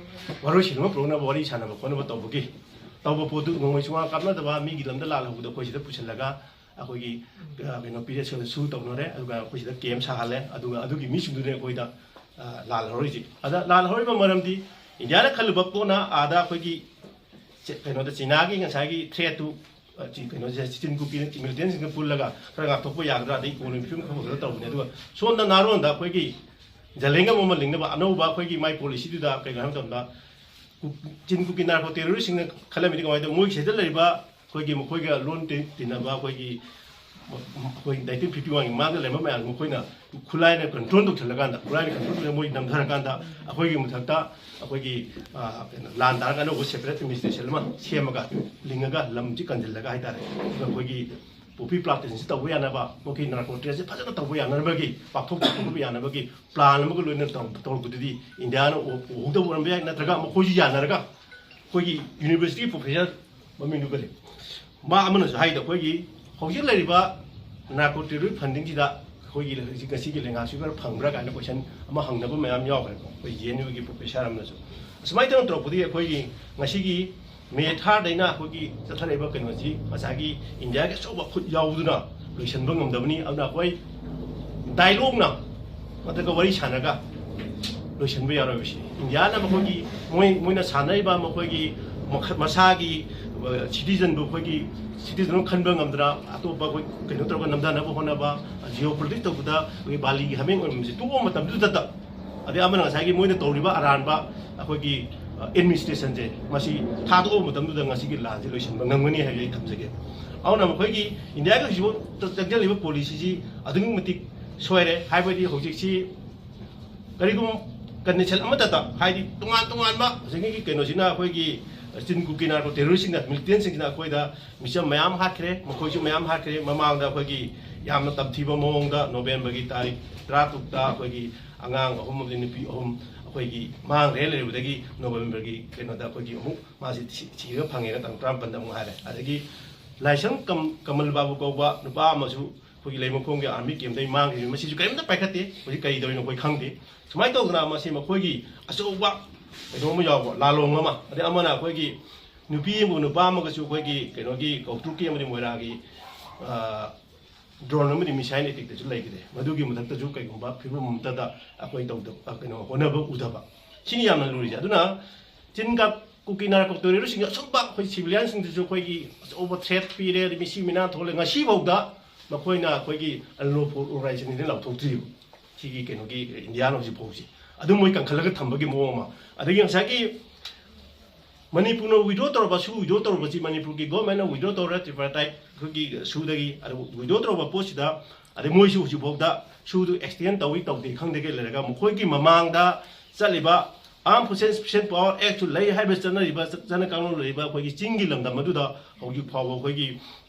ꯋꯥꯔꯣꯏꯁꯤꯟ ꯑꯃ ꯄꯨꯔꯛꯅꯕ ꯋꯥꯔꯤ ꯁꯥꯟꯅꯕ ꯈꯣꯠꯅꯕ ꯇꯧꯕꯒꯤ ꯇꯧꯕ ꯄꯣꯠꯇꯨ ꯅꯣꯡꯃꯩ ꯁꯨꯡꯋꯥ ꯀꯥꯞꯅꯗꯕ ꯃꯤꯒꯤ ꯂꯝꯗ ꯂꯥꯜꯍꯧꯕꯗ ꯑꯩꯈꯣꯏ ꯁꯤꯗ ꯄꯨꯁꯤꯜꯂꯒ ꯑꯩꯈꯣꯏꯒꯤ ꯑ, ꯀꯩꯅꯣ ꯄꯤꯔꯦ ꯁꯨ ꯇꯧꯅꯔꯦ꯫ ꯑꯗꯨꯒ ꯑꯩꯈꯣꯏ ꯁꯤꯗ ꯀꯦꯝ ꯁꯥꯍꯜꯂꯦ꯫ ꯑꯗꯨꯒ ꯑꯗꯨꯒꯤ ꯃꯤꯁꯤꯡꯗꯨꯅꯦ ꯑꯩꯈꯣꯏꯗ ꯑ, ꯂꯥꯜꯍꯧꯔꯤꯁꯦ꯫ ꯑꯗ ꯂꯥꯜꯍꯧꯔꯤꯕ ꯃꯔꯝꯗꯤ ꯏꯟꯗꯤꯌꯥꯅ ꯈꯜꯂꯨꯕ ꯄꯣꯠꯅ ꯑꯥꯗ ꯑꯩꯈꯣꯏꯒꯤ ꯆ- ꯀꯩꯅꯣꯗ ꯆꯤꯅꯥꯒꯤ ꯉꯁꯥꯏꯒꯤ ꯊ꯭ꯔꯦꯠꯇꯨ ꯑ, ꯆꯤ- ꯀꯩꯅꯣꯁꯦ ꯆꯤꯟ ꯀꯨꯀꯤ ꯃꯤꯂꯤꯇꯦꯟꯁꯤꯡꯒ ꯄꯨꯜꯂꯒ ꯈꯔ ꯉꯥꯛꯊꯣꯛꯄ ꯌꯥꯒꯗ꯭ꯔꯥ, ꯑꯗꯩ ꯏꯀꯣꯅꯣꯃꯤ ꯐꯤꯕꯝ ꯈꯔ ꯐꯒꯗ꯭ꯔꯥ ꯇꯧꯕꯅꯦ꯫ ꯑꯗꯨꯒ ꯁꯣꯝꯗ ꯅꯥꯔꯣꯟꯗ ꯑꯩꯈꯣꯏꯒꯤ ꯖꯂꯦꯡꯒ ꯑꯃ ꯂꯤꯡꯅꯕ ꯑꯅꯧꯕ ꯑꯩꯈꯣꯏꯒꯤ ꯃꯥꯏ ꯄꯣꯂꯤꯁꯤꯗꯨꯗ ꯀꯩꯅꯣ ꯍꯥꯏꯕ ꯃꯇꯝꯗ ꯀꯨ- ꯆꯤꯟ ꯀꯨꯀꯤ ꯅꯥꯔꯀꯣ ꯇꯦꯔꯣꯔꯤꯁꯁꯤꯡꯅ ꯈꯜꯂꯝꯃꯤꯗꯤ ꯀꯃꯥꯏꯅ ꯇꯧ? ꯃꯣꯏꯒꯤ ꯁꯤꯗ ꯂꯩꯔꯤꯕ ꯑꯩꯈꯣꯏꯒꯤ ꯃꯈꯣꯏꯒ ꯂꯣꯟ ꯇꯤꯟ- ꯇꯤꯟꯅꯕ ꯑꯩꯈꯣꯏꯒꯤ ꯑꯩꯈꯣꯏ ꯅꯥꯏꯟꯇꯤꯟ ꯐꯤꯐꯇꯤ ꯋꯥꯟꯒꯤ ꯃꯃꯥꯡꯗ ꯂꯩꯔꯝꯕ ꯃꯌꯥꯝ ꯃꯈꯣꯏꯅ ꯈꯨꯠꯂꯥꯏꯅ ꯀꯟꯇ꯭ꯔꯣꯜ ꯇꯧꯁꯤꯜꯂꯀꯥꯟꯗ, ꯈꯨꯠꯂꯥꯏꯅ ꯀꯟꯇ꯭ꯔꯣꯜ ꯇꯧꯔꯒ ꯃꯣꯏ ꯅꯝꯊꯔꯀꯥꯟꯗ ꯑꯩꯈꯣꯏꯒꯤ ꯃꯊꯛꯇ ꯑꯩꯈꯣꯏꯒꯤ ꯑ, ꯀꯩꯅꯣ, ꯂꯥꯟ ꯇꯥꯔꯒ ꯑꯅꯧꯕ ꯁꯦꯄꯔꯦꯠ ꯑꯦꯗꯃꯤꯅꯤꯁꯇ꯭ꯔꯦꯁꯟ ꯑꯃ ꯁꯦꯝꯃꯒ ꯂꯤꯡꯉꯒ ꯂꯝꯁꯤ ꯀꯟꯁꯤꯜꯂꯒ ꯍꯥꯏꯇꯥꯔꯦ, ꯑꯗꯨꯒ ꯑꯩꯈꯣꯏꯒꯤ ꯄꯣꯄꯤ ꯄ꯭ꯂꯥꯟꯇꯦꯁꯟꯁꯤ ꯇꯧꯕ ꯌꯥꯅꯕ, ꯃꯈꯣꯏꯒꯤ ꯅꯥꯔꯀꯣ ꯇ꯭ꯔꯦꯗꯁꯤ ꯐꯖꯅ ꯇꯧꯕ ꯌꯥꯅꯕꯒꯤ, ꯄꯥꯛꯊꯣꯛ ꯆꯥꯎꯊꯣꯛꯄ ꯌꯥꯅꯕꯒꯤ ꯄ꯭ꯂꯥꯟ ꯑꯃꯒ ꯂꯣꯏꯅꯅ ꯇꯧ- ꯇꯧꯔꯛꯄꯗꯨꯗꯤ ꯏꯟꯗꯤꯌꯥꯅ ꯎ- ꯎꯍꯧꯗꯕ ꯑꯣꯏꯔꯝꯕ ꯌꯥꯏ, ꯅꯠꯇ꯭ꯔꯒ ꯃꯈꯣꯏꯁꯨ ꯌꯥꯅꯔꯒ ꯑꯩꯈꯣꯏꯒꯤ ꯌꯨꯅꯤꯚꯔꯁꯤꯇꯤ ꯄ꯭ꯔꯣꯐꯦꯁꯔ ꯃꯃꯤꯡꯗꯨ ꯀꯔꯤ, ꯃꯥ ꯑꯃꯅꯁꯨ ꯍꯥꯏꯗ ꯑꯩꯈꯣꯏꯒꯤ ꯍꯧꯖꯤꯛ ꯂꯩꯔꯤꯕ ꯅꯥꯔꯀꯣ ꯇꯦꯔꯣꯔꯤꯁ ꯐꯟꯗꯤꯡꯁꯤꯗ ꯑꯩꯈꯣꯏꯒꯤ ꯍꯧꯖꯤꯛ ꯉꯁꯤꯒꯤ ꯂꯩꯉꯥꯛꯁꯤ ꯈꯔ ꯐꯪꯕ꯭ꯔꯥ ꯀꯥꯏꯅ ꯀꯣꯏꯁꯟ ꯑꯃ ꯍꯪꯅꯕ ꯃꯌꯥꯝ ꯌꯥꯎꯈ꯭ꯔꯦꯀꯣ, ꯑꯩꯈꯣꯏ ꯖꯤ ꯑꯦꯟ ꯌꯨꯒꯤ ꯄ꯭ꯔꯣꯐꯦꯁꯔ ꯑꯃꯅꯁꯨ꯫ ꯑꯁꯨꯃꯥꯏꯅ ꯇꯧꯅ ꯇꯧꯔꯛꯄꯗꯒꯤ ꯑꯩꯈꯣꯏꯒꯤ ꯉꯁꯤꯒꯤ ꯃꯦ ꯊꯥꯔꯗꯩꯅ ꯑꯩꯈꯣꯏꯒꯤ ꯆꯠꯊꯔꯛꯏꯕ ꯀꯩꯅꯣꯁꯤ ꯉꯁꯥꯏꯒꯤ ꯏꯟꯗꯤꯌꯥꯒꯤ ꯑꯆꯧꯕ ꯈꯨꯠ ꯌꯥꯎꯗꯨꯅ ꯂꯣꯏꯁꯤꯟꯕ ꯉꯝꯗꯕꯅꯤ꯫ ꯑꯗꯨꯅ ꯑꯩꯈꯣꯏ ꯗꯥꯏꯂꯣꯛꯅ ꯅꯠꯇ꯭ꯔꯒ ꯋꯥꯔꯤ ꯁꯥꯟꯅꯔꯒ ꯂꯣꯏꯁꯤꯟꯕ ꯌꯥꯔꯣꯏꯕꯁꯤ꯫ ꯏꯟꯗꯤꯌꯥꯅ ꯃꯈꯣꯏꯒꯤ ꯃꯣꯏ ꯃꯣꯏꯅ ꯁꯥꯟꯅꯔꯤꯕ ꯃꯈꯣꯏꯒꯤ ꯃꯈ- ꯃꯁꯥꯒꯤ ꯁꯤꯇꯤꯖꯟꯕꯨ ꯑꯩꯈꯣꯏꯒꯤ ꯁꯤꯇꯤꯖꯟ ꯑꯃ ꯈꯟꯕ ꯉꯝꯗꯅ ꯑꯇꯣꯞꯄ ꯑꯩꯈꯣꯏ ꯀꯩꯅꯣ ꯇꯧꯔꯒ ꯅꯝꯊꯅꯕ ꯍꯣꯠꯅꯕ, ꯖꯤꯑꯣ ꯄꯣꯂꯤꯇꯤꯛꯁ ꯇꯧꯕꯗ ꯑꯩꯈꯣꯏꯒꯤ ꯕꯥꯂꯤꯒꯤ ꯍꯥꯃꯦꯡ ꯑꯣꯏꯔꯝꯕꯁꯤ ꯇꯣꯛꯄ ꯃꯇꯝꯗꯨꯗꯇ, ꯑꯗꯩ ꯑꯃꯅ ꯉꯁꯥꯏꯒꯤ ꯃꯣꯏꯅ ꯇꯧꯔꯤꯕ ꯑꯔꯥꯟꯕ ꯑꯩꯈꯣꯏꯒꯤ ꯑꯦꯗꯃꯤꯅꯤꯁꯇ꯭ꯔꯦꯁꯟꯁꯦ ꯃꯁꯤ ꯊꯥꯗꯣꯛꯄ ꯃꯇꯝꯗꯨꯗ ꯉꯁꯤꯒꯤ ꯂꯥꯟꯁꯦ ꯂꯣꯏꯁꯤꯟꯕ ꯉꯝꯒꯅꯤ ꯍꯥꯏꯕ ꯑꯩ ꯊꯝꯖꯒꯦ꯫ ꯑꯗꯨꯅ ꯃꯈꯣꯏꯒꯤ ꯏꯟꯗꯤꯌꯥꯒꯤ ꯍꯧꯖꯤꯛꯐꯥꯎ ꯆꯪꯁꯤꯜꯂꯤꯕ ꯄꯣꯂꯤꯁꯤꯁꯤ ꯑꯗꯨꯛꯀꯤ ꯃꯇꯤꯛ ꯁꯣꯏꯔꯦ꯫ ꯍꯥꯏꯕꯗꯤ ꯍꯧꯖꯤꯛꯁꯤ ꯀꯔꯤꯒꯨꯝꯕ ꯀꯟꯗꯤꯁꯟ ꯑꯃꯠꯇꯗ, ꯍꯥꯏꯗꯤ ꯇꯣꯉꯥꯟ ꯇꯣꯉꯥꯟꯕ ꯉꯁꯥꯏꯒꯤ ꯀꯩꯅꯣꯁꯤꯅ ꯑꯩꯈꯣꯏꯒꯤ ꯆꯤꯟ ꯀꯨꯀꯤ ꯅꯥꯔꯀꯣ ꯇꯦꯔꯣꯔꯤꯁꯁꯤꯡꯅ, ꯃꯤꯂꯤꯇꯦꯟꯁꯤꯡꯁꯤꯅ ꯑꯩꯈꯣꯏꯗ ꯃꯤꯆꯝ ꯃꯌꯥꯝ ꯍꯥꯠꯈ꯭ꯔꯦ, ꯃꯈꯣꯏꯁꯨ ꯃꯌꯥꯝ ꯍꯥꯠꯈ꯭ꯔꯦ꯫ ꯃꯃꯥꯡꯗ ꯑꯩꯈꯣꯏꯒꯤ ꯌꯥꯝꯅ ꯇꯝꯊꯤꯕ ꯃꯑꯣꯡꯗ ꯅꯣꯕꯦꯝꯕꯔꯒꯤ ꯇꯥꯔꯤꯛ ꯇꯔꯥꯇꯔꯨꯛꯇ ꯑꯩꯈꯣꯏꯒꯤ ꯑꯉꯥꯡ ꯑꯍꯨꯝ ꯑꯃꯗꯤ ꯅꯨꯄꯤ ꯑꯍꯨꯝ ꯑꯩꯈꯣꯏꯒꯤ ꯃꯥꯡꯈ꯭ꯔꯦ꯫ ꯂꯩꯔꯨꯕꯗꯒꯤ ꯅꯣꯕꯦꯝꯕꯔꯒꯤ ꯀꯩꯅꯣꯗ ꯑꯩꯈꯣꯏꯒꯤ ꯑꯃꯨꯛ ꯃꯥꯁꯤ ꯊꯤ- ꯊꯤꯔꯒ ꯐꯪꯉꯦꯅ ꯇꯥꯡ ꯇꯔꯥꯃꯥꯄꯟꯗ ꯑꯃꯨꯛ ꯍꯥꯏꯔꯦ꯫ ꯑꯗꯒꯤ ꯂꯥꯏꯁ꯭ꯔꯝ ꯀꯝ- ꯀꯃꯜ ꯕꯥꯕꯨ ꯀꯧꯕ ꯅꯨꯄꯥ ꯑꯃꯁꯨ ꯑꯩꯈꯣꯏꯒꯤ ꯂꯩꯃꯈꯣꯡꯒꯤ ꯑꯥꯔꯃꯤ ꯀꯦꯝꯗꯩ ꯃꯥꯡꯈꯤꯕ, ꯃꯁꯤꯁꯨ ꯀꯔꯤꯝꯇ ꯄꯥꯏꯈꯠꯇꯦ꯫ ꯍꯧꯖꯤꯛ ꯀꯔꯤ ꯇꯧꯔꯤꯅꯣ ꯑꯩꯈꯣꯏ ꯈꯪꯗꯦ꯫ ꯁꯨꯃꯥꯏꯅ ꯇꯧꯗꯅ ꯃꯁꯤ ꯃꯈꯣꯏꯒꯤ ꯑꯆꯧꯕ ꯀꯩꯅꯣ ꯑꯃ ꯌꯥꯎꯕ, ꯂꯥꯂꯣꯡ ꯑꯃ, ꯑꯗꯩ ꯑꯃꯅ ꯑꯩꯈꯣꯏꯒꯤ ꯅꯨꯄꯤ ꯑꯃꯒ ꯅꯨꯄꯥ ꯑꯃꯒꯁꯨ ꯑꯩꯈꯣꯏꯒꯤ ꯀꯩꯅꯣꯒꯤ ꯀꯧꯇ꯭ꯔꯨꯛꯀꯤ ꯑꯃꯗꯤ ꯃꯣꯏꯔꯥꯒꯤ, ꯑ, ꯗ꯭ꯔꯣꯟ ꯑꯃꯗꯤ ꯃꯤꯁꯥꯏꯜ ꯑꯦꯇꯦꯛꯇꯁꯨ ꯂꯩꯈꯤꯗꯦ꯫ ꯃꯗꯨꯒꯤ ꯃꯊꯛꯇꯁꯨ ꯀꯩꯒꯨꯝꯕ ꯐꯤꯕꯝ ꯑꯃꯠꯇꯗ ꯑꯩꯈꯣꯏ ꯇꯧꯗꯕ, ꯑ, ꯀꯩꯅꯣ ꯍꯣꯠꯅꯕ ꯎꯗꯕ, ꯁꯤꯅꯤ ꯌꯥꯝꯅ ꯂꯨꯔꯤꯁꯦ꯫ ꯑꯗꯨꯅ ꯆꯤꯟꯒ ꯀꯨꯀꯤ ꯅꯥꯔꯛ ꯀꯣꯛꯇꯣꯏꯔꯤꯕꯁꯤꯡ ꯑꯁꯨꯝꯕ ꯑꯩꯈꯣꯏ ꯁꯤꯚꯤꯂꯤꯌꯟꯁꯤꯡꯗꯁꯨ ꯑꯩꯈꯣꯏꯒꯤ ꯑꯆꯧꯕ ꯊ꯭ꯔꯦꯠ ꯄꯤꯔꯦ, ꯑꯗꯩ ꯃꯤꯁꯤ ꯃꯤꯅꯥ ꯊꯣꯛꯂꯦ꯫ ꯉꯁꯤꯐꯥꯎꯗ ꯃꯈꯣꯏꯅ ꯑꯩꯈꯣꯏꯒꯤ ꯑꯟꯂꯣꯐꯨꯜ ꯑꯣꯔꯒꯅꯥꯏꯖꯦꯁꯟꯁꯤꯅ ꯂꯥꯎꯊꯣꯛꯇ꯭ꯔꯤꯕ, ꯁꯤꯒꯤ ꯀꯩꯅꯣꯒꯤ ꯏꯟꯗꯤꯌꯥꯅ ꯍꯧꯖꯤꯛ ꯐꯥꯎꯁꯤ ꯑꯗꯨꯝ ꯃꯣꯏ ꯀꯟꯈꯠꯂꯒ ꯊꯝꯕꯒꯤ ꯃꯑꯣꯡ ꯑꯃ꯫ ꯑꯗꯒꯤ ꯉꯁꯥꯏꯒꯤ ꯃꯅꯤꯄꯨꯔꯅ ꯋꯤꯗ꯭ꯔꯣ ꯇꯧꯔꯕ, ꯁꯨ ꯋꯤꯗ꯭ꯔꯣ ꯇꯧꯔꯕꯁꯤ ꯃꯅꯤꯄꯨꯔꯒꯤ ꯒꯣꯔꯃꯦꯟꯅ ꯋꯤꯗ꯭ꯔꯣ ꯇꯧꯔ ꯇ꯭ꯔꯤꯄꯥꯔꯇꯥꯏꯠ ꯑꯩꯈꯣꯏꯒꯤ ꯁꯨꯗꯒꯤ, ꯑꯗꯨ ꯋꯤꯗ꯭ꯔꯣ ꯇꯧꯔꯕ ꯄꯣꯠꯁꯤꯗ, ꯑꯗꯩ ꯃꯣꯏꯁꯨ ꯍꯧꯖꯤꯛꯐꯥꯎꯗ ꯁꯨꯗꯨ ꯑꯦꯛꯁꯇꯦꯟ ꯇꯧꯏ ꯇꯧꯗꯦ ꯈꯪꯗꯒꯩ ꯂꯩꯔꯒ, ꯃꯈꯣꯏꯒꯤ ꯃꯃꯥꯡꯗ ꯆꯠꯂꯤꯕ Armed Forces Special Power Act ꯁꯨ ꯂꯩ ꯍꯥꯏꯕ ꯆꯠꯅꯔꯤꯕ, ꯆꯠꯅ ꯀꯥꯡꯂꯣꯟ ꯂꯩꯔꯤꯕ ꯑꯩꯈꯣꯏꯒꯤ ꯆꯤꯡꯒꯤ ꯂꯝꯗꯝ ꯑꯗꯨꯗ ꯍꯧꯖꯤꯛ ꯐꯥꯎꯕ ꯑꯩꯈꯣꯏꯒꯤ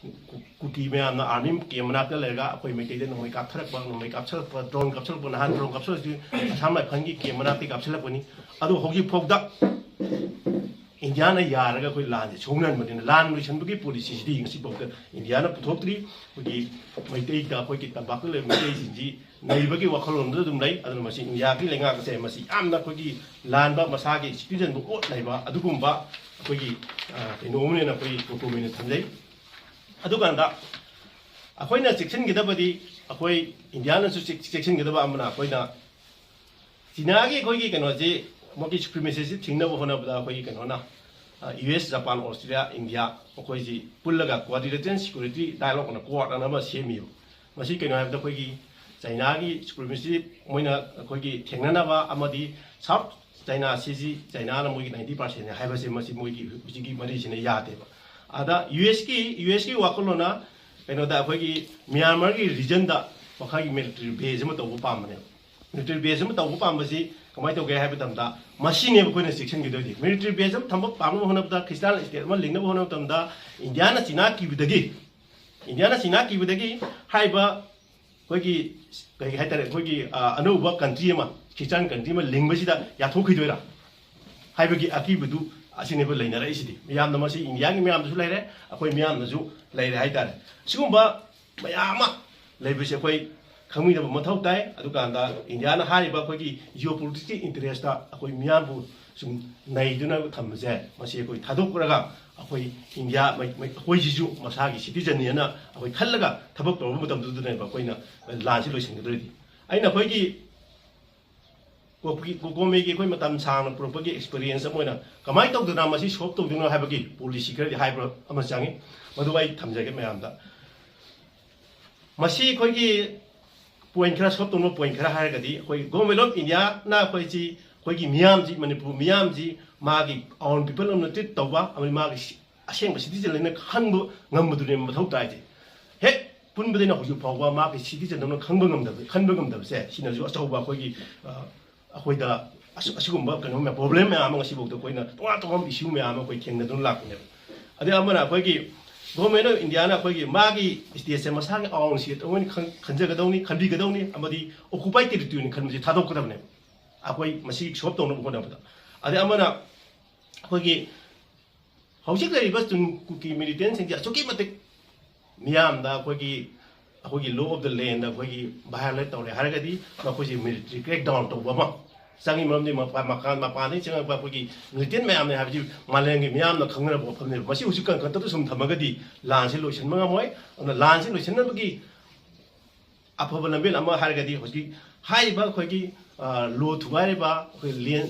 ꯀꯨ-, ꯀꯨꯀꯤ ꯃꯌꯥꯝꯅ ꯑꯥꯔꯃꯤ ꯀꯦꯝ ꯃꯅꯥꯛꯇ ꯂꯩꯔꯒ ꯑꯩꯈꯣꯏ ꯃꯩꯇꯩꯗ ꯅꯣꯡꯃꯩ ꯀꯥꯞꯊꯔꯛꯄ, ꯅꯣꯡꯃꯩ ꯀꯥꯞꯁꯜꯂꯛꯄ, ꯗ꯭ꯔꯣꯟ ꯀꯥꯞꯁꯜꯂꯛꯄ, ꯅꯍꯥꯟ ꯗ꯭ꯔꯣꯟ ꯀꯥꯞꯁꯜꯂꯛꯄꯁꯤ ꯑꯁꯥꯝ ꯔꯥꯏꯐꯜꯒꯤ ꯀꯦꯝ ꯃꯅꯥꯛꯇꯒꯤ ꯀꯥꯞꯁꯜꯂꯛꯄꯅꯤ꯫ ꯑꯗꯨ ꯍꯧꯖꯤꯛ ꯐꯥꯎꯗ ꯏꯟꯗꯤꯌꯥꯅ ꯌꯥꯔꯒ ꯑꯩꯈꯣꯏ ꯂꯥꯟꯁꯦ ꯁꯣꯛꯅꯍꯟꯕꯅꯤꯅ, ꯂꯥꯟ ꯂꯣꯏꯁꯤꯟꯕꯒꯤ ꯄꯣꯂꯤꯁꯤꯁꯤꯗꯤ ꯉꯁꯤꯐꯥꯎꯗ ꯏꯟꯗꯤꯌꯥꯅ ꯄꯨꯊꯣꯛꯇ꯭ꯔꯤ꯫ ꯑꯩꯈꯣꯏꯒꯤ ꯃꯩꯇꯩꯗ, ꯑꯩꯈꯣꯏꯒꯤ ꯇꯝꯄꯥꯛꯇ ꯂꯩꯕ ꯃꯩꯇꯩꯁꯤꯡꯁꯤ ꯅꯩꯕꯒꯤ ꯋꯥꯈꯜꯂꯣꯟꯗ ꯑꯗꯨꯝ ꯂꯩ꯫ ꯑꯗꯨꯅ ꯃꯁꯤ ꯏꯟꯗꯤꯌꯥꯒꯤ ꯂꯩꯉꯥꯛꯁꯦ ꯃꯁꯤ ꯌꯥꯝꯅ ꯑꯩꯈꯣꯏꯒꯤ ꯂꯥꯟꯕ, ꯃꯁꯥꯒꯤ ꯁꯤꯇꯤꯖꯟꯕꯨ ꯑꯣꯠ ꯅꯩꯕ ꯑꯗꯨꯒꯨꯝꯕ ꯑꯩꯈꯣꯏꯒꯤ, ꯑ, ꯀꯩꯅꯣ ꯑꯃꯅꯦꯅ ꯑꯩꯈꯣꯏ ꯄ꯭ꯔꯣꯄꯣꯒꯦꯟꯗ ꯊꯝꯖꯩ꯫ ꯑꯗꯨꯀꯥꯟꯗ ꯑꯩꯈꯣꯏꯅ ꯆꯦꯛꯁꯤꯟꯒꯗꯕꯗꯤ, ꯑꯩꯈꯣꯏ ꯏꯟꯗꯤꯌꯥꯅꯁꯨ ꯆꯦꯛ-, ꯆꯦꯛꯁꯤꯟꯒꯗꯕ ꯑꯃꯅ, ꯑꯩꯈꯣꯏꯅ ꯆꯤꯅꯥꯒꯤ ꯑꯩꯈꯣꯏꯒꯤ ꯀꯩꯅꯣꯁꯤ, ꯃꯣꯏꯒꯤ ꯁꯨꯄ꯭ꯔꯤꯃꯦꯁꯤꯁꯤ ꯊꯤꯡꯅꯕ ꯍꯣꯠꯅꯕꯗ ꯑꯩꯈꯣꯏꯒꯤ ꯀꯩꯅꯣꯅ, ꯑ, U S, Japan, Australia, India, ꯃꯈꯣꯏꯁꯤ ꯄꯨꯜꯂꯒ ꯀ꯭ꯋꯥꯗ꯭ꯔꯤꯂꯦꯇꯔꯦꯜ ꯁꯦꯀ꯭ꯌꯨꯔꯤꯇꯤ ꯗꯥꯏꯂꯣꯒ ꯑꯅ ꯀꯣꯔꯠ ꯑꯅ ꯑꯃ ꯁꯦꯝꯃꯤꯕ꯫ ꯃꯁꯤ ꯀꯩꯅꯣ ꯍꯥꯏꯕꯗ ꯑꯩꯈꯣꯏꯒꯤ ꯆꯩꯅꯥꯒꯤ ꯁꯨꯄ꯭ꯔꯤꯃꯦꯁꯤ ꯃꯣꯏꯅ ꯑꯩꯈꯣꯏꯒꯤ ꯊꯦꯡꯅꯅꯕ ꯑꯃꯗꯤ ꯁꯥꯎꯠ ꯆꯩꯅꯥ ꯁꯤꯁꯤ ꯆꯩꯅꯥꯅ ꯃꯣꯏꯒꯤ ꯅꯥꯏꯟꯇꯤ ꯄꯥꯔꯁꯦꯟꯅꯤ ꯍꯥꯏꯕꯁꯦ ꯃꯁꯤ ꯃꯣꯏꯒꯤ ꯍꯧꯖꯤꯛꯀꯤ ꯃꯔꯤꯁꯤꯅ ꯌꯥꯗꯦꯕ꯫ ꯑꯗ ꯌꯨ ꯑꯦꯁꯀꯤ, ꯌꯨ ꯑꯦꯁꯀꯤ ꯋꯥꯈꯜꯂꯣꯟꯅ ꯀꯩꯅꯣꯗ ꯑꯩꯈꯣꯏꯒꯤ ꯃ꯭ꯌꯥꯟꯃꯥꯔꯒꯤ ꯔꯤꯖꯟꯗ ꯃꯈꯥꯒꯤ ꯃꯤꯂꯤꯇꯔꯤ ꯕꯦꯖ ꯑꯃ ꯇꯧꯕ ꯄꯥꯝꯕꯅꯦꯕ꯫ ꯃꯤꯂꯤꯇꯔꯤ ꯕꯦꯖ ꯑꯃ ꯇꯧꯕ ꯄꯥꯝꯕꯁꯤ ꯀꯃꯥꯏꯅ ꯇꯧꯒꯦ ꯍꯥꯏꯕ ꯃꯇꯝꯗ, ꯃꯁꯤꯅꯦꯕ ꯑꯩꯈꯣꯏꯅ ꯆꯦꯛꯁꯤꯟꯒꯗꯣꯏꯁꯦ꯫ ꯃꯤꯂꯤꯇꯔꯤ ꯕꯦꯖ ꯑꯃ ꯊꯝꯕ ꯄꯥꯝꯅꯕ ꯍꯣꯠꯅꯕꯗ, ꯈ꯭ꯔꯤꯁꯇꯥꯟ ꯁ꯭ꯇꯦꯠ ꯑꯃ ꯂꯤꯡꯅꯕ ꯍꯣꯠꯅꯕ ꯃꯇꯝꯗ, ꯏꯟꯗꯤꯌꯥꯅ ꯆꯤꯅꯥ ꯀꯤꯕꯗꯒꯤ, ꯏꯟꯗꯤꯌꯥꯅ ꯆꯤꯅꯥ ꯀꯤꯕꯗꯒꯤ ꯍꯥꯏꯔꯤꯕ ꯑꯩꯈꯣꯏꯒꯤ, ꯀꯩ ꯍꯥꯏꯇꯥꯔꯦ, ꯑꯩꯈꯣꯏꯒꯤ, ꯑ, ꯑꯅꯧꯕ ꯀꯟꯇ꯭ꯔꯤ ꯑꯃ, ꯈ꯭ꯔꯤꯁꯇꯥꯟ ꯀꯟꯇ꯭ꯔꯤ ꯑꯃ ꯂꯤꯡꯕꯁꯤꯗ ꯌꯥꯊꯣꯛꯈꯤꯗꯣꯏꯔꯥ ꯍꯥꯏꯕꯒꯤ ꯑꯀꯤꯕꯗꯨ ꯑꯁꯤꯅꯦꯕ ꯂꯩꯅꯔꯛꯏꯁꯤꯗꯤ꯫ ꯃꯤꯌꯥꯝꯅ ꯃꯁꯤ ꯏꯟꯗꯤꯌꯥꯒꯤ ꯃꯤꯌꯥꯝꯗꯁꯨ ꯂꯩꯔꯦ, ꯑꯩꯈꯣꯏ ꯃꯤꯌꯥꯝꯅꯁꯨ ꯂꯩꯔꯦ ꯍꯥꯏꯇꯥꯔꯦ꯫ ꯁꯤꯒꯨꯝꯕ ꯃꯌꯥꯝ ꯑꯃ ꯂꯩꯕꯁꯦ ꯑꯩꯈꯣꯏ ꯈꯪꯃꯤꯟꯅꯕ ꯃꯊꯧ ꯇꯥꯏ꯫ ꯑꯗꯨꯀꯥꯟꯗ ꯏꯟꯗꯤꯌꯥꯅ ꯍꯥꯏꯔꯤꯕ ꯑꯩꯈꯣꯏꯒꯤ ꯖꯤꯑꯣ ꯄꯣꯂꯤꯇꯤꯛꯁꯀꯤ ꯏꯟꯇꯔꯦꯁꯇ ꯑꯩꯈꯣꯏ ꯃꯤꯌꯥꯝꯕꯨ ꯁꯨꯝ ꯅꯩꯗꯨꯅ ꯊꯝꯕꯁꯦ, ꯃꯁꯤ ꯑꯩꯈꯣꯏ ꯊꯥꯗꯣꯛꯈ꯭ꯔꯒ ꯑꯩꯈꯣꯏ ꯏꯟꯗꯤꯌꯥ, ꯃꯩ-, ꯃꯩ-, ꯑꯩꯈꯣꯏꯁꯤꯁꯨ ꯃꯁꯥꯒꯤ ꯁꯤꯇꯤꯖꯟꯅꯦꯅ ꯑꯩꯈꯣꯏ ꯈꯜꯂꯒ ꯊꯕꯛ ꯇꯧꯔꯕ ꯃꯇꯝꯗꯨꯗꯅꯦꯕ ꯑꯩꯈꯣꯏꯅ ꯂꯥꯟꯁꯤ ꯂꯣꯏꯁꯤꯟꯒꯗꯧꯔꯤꯗꯤ꯫ ꯑꯩꯅ ꯑꯩꯈꯣꯏꯒꯤ ꯀꯣ-, ꯀꯣ-, ꯀꯣꯃꯦꯒꯤ ꯑꯩꯈꯣꯏ ꯃꯇꯝ ꯁꯥꯡꯅ ꯄꯨꯔꯛꯄꯒꯤ ꯑꯦꯛꯁꯄꯤꯔꯤꯌꯦꯟꯁ ꯑꯃ ꯑꯣꯏꯅ ꯀꯃꯥꯏꯅ ꯇꯧꯗꯅ ꯃꯁꯤ ꯁꯣꯜꯕ ꯇꯧꯗꯣꯏꯅꯣ ꯍꯥꯏꯕꯒꯤ ꯄꯣꯂꯤꯁꯤ ꯈꯔꯗꯤ ꯍꯥꯏꯕ ꯑꯃ ꯆꯪꯉꯤ꯫ ꯃꯗꯨ ꯑꯩ ꯊꯝꯖꯒꯦ ꯃꯌꯥꯝꯗ꯫ ꯃꯁꯤ ꯑꯩꯈꯣꯏꯒꯤ ꯄꯣꯏꯟ ꯈꯔ, ꯁꯣꯜꯕ ꯇꯧꯅꯕ ꯄꯣꯏꯟ ꯈꯔ ꯍꯥꯏꯔꯒꯗꯤ, ꯑꯩꯈꯣꯏ ꯒꯣꯚꯔꯟꯃꯦꯟ ꯑꯣꯐ ꯏꯟꯗꯤꯌꯥꯅ ꯑꯩꯈꯣꯏꯁꯤ, ꯑꯩꯈꯣꯏꯒꯤ ꯃꯤꯌꯥꯝꯁꯤ, ꯃꯅꯤꯄꯨꯔ ꯃꯤꯌꯥꯝꯁꯤ ꯃꯥꯒꯤ ꯑꯥꯎꯟ ꯄꯤꯄꯜ ꯑꯃꯅ ꯇ꯭ꯔꯤꯠ ꯇꯧꯕ ꯑꯃꯗꯤ ꯃꯥꯒꯤ ꯁꯤ-, ꯑꯁꯦꯡꯕ ꯁꯤꯇꯤꯖꯟ ꯍꯥꯏꯅ ꯈꯟꯕ ꯉꯝꯕꯗꯨꯅꯦꯕ ꯃꯊꯧ ꯇꯥꯏꯁꯦ꯫ ꯍꯦꯛ ꯄꯨꯟꯕꯗꯩꯅ ꯍꯧꯖꯤꯛ ꯐꯥꯎꯕ ꯃꯥꯒꯤ ꯁꯤꯇꯤꯖꯟꯗꯧꯅ ꯈꯟꯕ ꯉꯝꯗꯕ, ꯈꯟꯕ ꯉꯝꯗꯕꯁꯦ, ꯁꯤꯅꯁꯨ ꯑꯆꯧꯕ ꯑꯩꯈꯣꯏꯒꯤ, ꯑ, ꯑꯩꯈꯣꯏꯗ ꯑꯁꯤ-, ꯑꯁꯤꯒꯨꯝꯕ ꯀꯩꯅꯣ ꯃꯌꯥꯝ, ꯄ꯭ꯔꯣꯕ꯭ꯂꯦꯝ ꯃꯌꯥꯝ ꯑꯃ ꯉꯁꯤꯐꯥꯎꯗ ꯑꯩꯈꯣꯏꯅ ꯇꯣꯉꯥꯟ ꯇꯣꯉꯥꯟꯕ ꯏꯁꯨ ꯃꯌꯥꯝ ꯑꯃ ꯑꯩꯈꯣꯏ ꯊꯦꯡꯅꯗꯨꯅ ꯂꯥꯛꯄꯅꯦꯕ꯫ ꯑꯗꯩ ꯑꯃꯅ ꯑꯩꯈꯣꯏꯒꯤ ꯒꯣꯚꯔꯟꯃꯦꯟ ꯑꯣꯐ ꯏꯟꯗꯤꯌꯥꯅ ꯑꯩꯈꯣꯏꯒꯤ ꯃꯥꯒꯤ ꯁ꯭ꯇꯦꯠꯁꯦ ꯃꯁꯥꯒꯤ ꯑꯥꯎꯟ ꯁ꯭ꯇꯦꯠ ꯑꯣꯏꯅ ꯈꯟ-, ꯈꯟꯖꯒꯗꯧꯅꯤ, ꯈꯟꯕꯤꯒꯗꯧꯅꯤ, ꯑꯃꯗꯤ ꯑꯣꯀꯨꯄꯥꯏ ꯇꯦꯔꯤꯇꯣꯔꯤꯅꯤ ꯈꯟꯕꯁꯤ ꯊꯥꯗꯣꯛꯀꯗꯕꯅꯦꯕ, ꯑꯩꯈꯣꯏ ꯃꯁꯤ ꯁꯣꯜꯕ ꯇꯧꯅꯕ ꯍꯣꯠꯅꯕꯗ꯫ ꯑꯗꯩ ꯑꯃꯅ ꯑꯩꯈꯣꯏꯒꯤ ꯍꯧꯖꯤꯛ ꯂꯩꯔꯤꯕ ꯆꯨꯟ ꯀꯨꯀꯤ ꯃꯤꯂꯤꯇꯦꯟꯁꯤꯡꯁꯦ ꯑꯁꯨꯛꯀꯤ ꯃꯇꯤꯛ ꯃꯤꯌꯥꯝꯗ ꯑꯩꯈꯣꯏꯒꯤ, ꯑꯩꯈꯣꯏꯒꯤ ꯂꯣ ꯑꯣꯐ ꯗ ꯂꯦꯟꯗ ꯑꯩꯈꯣꯏꯒꯤ ꯚꯥꯏꯑꯣꯂꯦꯠ ꯇꯧꯔꯦ ꯍꯥꯏꯔꯒꯗꯤ ꯃꯈꯣꯏꯁꯦ ꯃꯤꯂꯤꯇꯔꯤ ꯀ꯭ꯔꯦꯛ ꯗꯥꯎꯟ ꯇꯧꯕ ꯑꯃ ꯆꯪꯉꯤ꯫ ꯃꯔꯝꯗꯤ ꯃꯄꯥꯟ, ꯃꯄꯥꯟ, ꯃꯄꯥꯟꯗꯒꯤ ꯆꯪꯉꯛꯄ ꯑꯩꯈꯣꯏꯒꯤ ꯃꯤꯂꯤꯇꯦꯟ ꯃꯌꯥꯝꯅꯦ ꯍꯥꯏꯕꯁꯤ ꯃꯥꯂꯦꯝꯒꯤ ꯃꯤꯌꯥꯝꯅ ꯈꯪꯅꯔꯕ ꯋꯥꯐꯝꯅꯦꯕ꯫ ꯃꯁꯤ ꯍꯧꯖꯤꯛ ꯀꯟꯈꯠꯇꯗ ꯁꯨꯝ ꯊꯝꯃꯒꯗꯤ ꯂꯥꯟꯁꯤ ꯂꯣꯏꯁꯤꯟꯕ ꯉꯝꯃꯣꯏ꯫ ꯑꯗꯨꯅ ꯂꯥꯟꯁꯤ ꯂꯣꯏꯁꯤꯟꯅꯕꯒꯤ ꯑꯐꯕ ꯂꯝꯕꯦꯜ ꯑꯃ ꯍꯥꯏꯔꯒꯗꯤ ꯍꯧꯖꯤꯛ ꯍꯥꯏꯔꯤꯕ ꯑꯩꯈꯣꯏꯒꯤ, ꯑ, ꯂꯣ ꯊꯨꯒꯥꯏꯔꯤꯕ, ꯑꯩꯈꯣꯏ ꯂꯦꯟ,